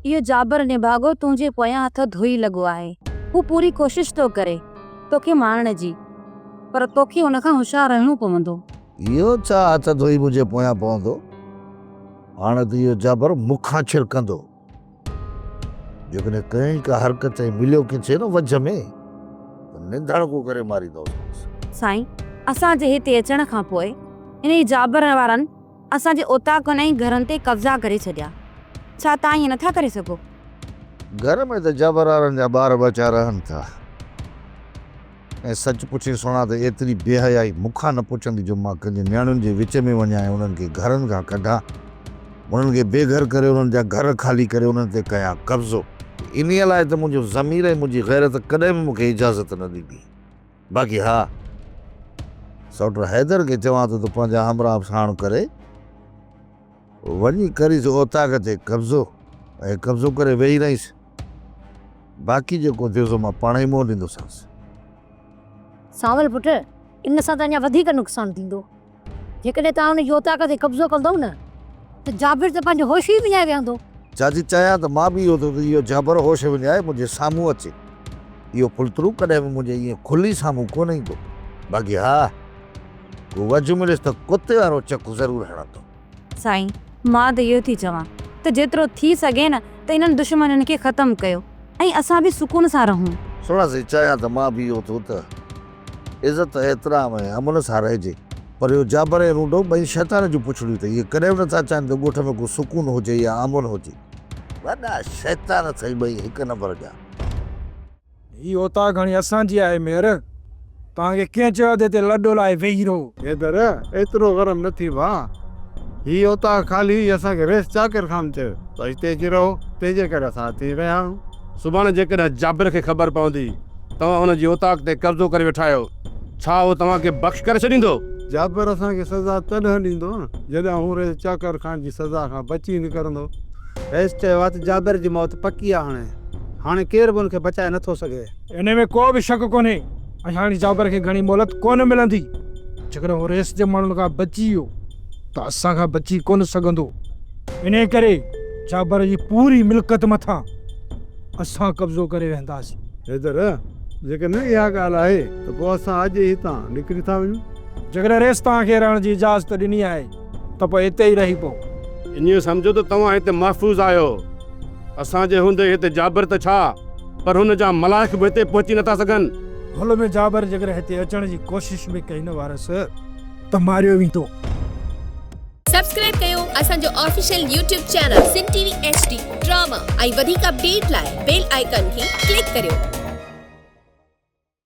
اهو جابر نڀاڳو تنهنجي پويان هٿ ڌوئي لڳو آهي. هو پوري ڪوشش ٿو ڪري توکي مارڻ جي، پر توکي ان کان هوشيار رهڻو پوندو. اهو ڇا هٿ ڌوئي منهنجي پويان پوندو؟ هاڻ ته اهو جابر مون کان ڇرڪندو. جيڪڏهن ڪيائين ڪا حرڪت ۽ مليو ڪٿي نه وجهه ۾ ته نڌڻڪو ڪري ماريندوسانس. سائين، اسان جي هتي اچڻ کان پوء انهي جابر وارن اسان جي اوطاقن ۽ گهرن تي قبضا ڪري ڇڏيا. ڇا توهان ائين نٿا ڪري سگهو؟ گهر ۾ ته جابر وارن جا ٻار ٻچا رهن ٿا ۽ سچ پڇين سهڻا ته ايتري بي حيائي مون کان نه پڇندي جو مان ڪنهن جي نياڻين جي وچ ۾ وڃان ۽ انهن کي گهرن کان ڪڍان، انهن کي بي گهر ڪري انهن جا گهر خالي ڪري انهن تي ڪيان قبضو. انهيء لاء ته منهنجو ضمير ۽ منهنجي غيرت ڪڏهن به مون کي اجازت نه ڏيندي. باقي ها! سئوٽ حيدر کي چوان ٿو ته پنهنجا همراهه به ساڻ ڪري وڃي ڪريس اوطاق تي قبضو ۽ قبضو ڪري ويهي رهيس. باقي جيڪو ٿيو سو مان پاڻ ئي منهن ڏيندوسانس. سانول پٽ، ان سان ته اڃا وڌيڪ نقصان ٿيندو. جيڪڏهن توهان ان جي اوطاق تي قبضو ڪندؤ نه ته جابر ته پنهنجو هوش ئي وڃائي ويهندو. چاچي چاهيان ته مان به اهو ٿو ته اهو جابر هوش وڃائي منهنجي سامهون اچي. اهو پلترو ڪڏهن به منهنجي ائين کلي سامهون ڪونه ايندو. باقي ها، ڪو وجهه مليس ته ڪتي وارو چڪ ضرور هڻندو. سائين، مان ته اهو ٿي چوان ته جيترو ٿي سگهي نه ته انهن دشمنن کي ختم ڪيو ۽ اسان به سڪون سان رهون. سهڻا سائين، چاهيان ته مان به اهو ٿو ته عزت، احترام ۽ امن سان رهجي پر اهو جابر ۽ رونڊو ٻئي شيطان جون پڇڙيون اٿئي، اهي ڪڏهن به نٿا چاهين ته ڳوٺ ۾ ڪو سڪون هجي يا امن هجي. وڏا شيطان اٿئي ٻئي هڪ نمبر جا. هي اوطاق هاڻي اسان جي آهي مير، توهان کي ڪنهن چيو آهي ته هتي لڏو لاهي ويهي رهو. حيدر، ايترو غرم نه ٿي ڀاء، هي اوطاق خالي هئي اسان کي رئيس چاڪر خان چيو ته هتي اچي رهو، تنهن جي ڪري اسان هتي ئي رهيا آهيون. سڀاڻي جيڪڏهن جابر کي خبر پوندي توهان هن جي اوطاق تي قبضو ڪري ويٺا آهيو، ڇا هو توهان کي بخش ڪري ڇڏيندو؟ جابر اسان کي سزا تڏهن ڏيندو نه، جڏهن هو رئيس چاڪر خان جي سزا کان بچي نڪرندو. رئيس چيو آهي ته جابر جي موت پڪي آهي هاڻي. هاڻي ڪير به ان کي بچائي نه ٿو سگهي. انهي ۾ ڪو به شڪ ڪونهي ۽ هاڻي جابر کي گهڻي مهلت ڪونه ملندي. جيڪڏهن هو رئيس جي ماڻهن کان بچي ويو ته اسان کان بچي ڪونه سگهندو. انهي ڪري جابر جي پوري ملڪيت مٿان اسان قبضو ڪري ويهنداسين. حيدر، جيڪڏهن اها ڳالهه آهي ته پوء اسان اڄ ئي هتان نڪري ٿا وڃون. جيڪڏهن رئيس توهان کي رهڻ جي اجازت ڏني آهي ته پوء هتي ئي رهي پئو. ائين سمجهو ته توهان هتي محفوظ آهيو. اسان جي هوندي هتي جابر ته ڇا پر هن جا ملائڪ به هتي پهچي نٿا سگهن. ڀل ۾ جابر جيڪڏهن هتي اچڻ جي ڪوشش به ڪئي نه وارث ته ماريو ويندو. سبسڪرائب ڪيو اسان جو official YouTube channel Sindh T V H D drama ۽ وڌيڪ اپڊيٽ لاء بيل آئيڪان کي ڪلڪ ڪريو.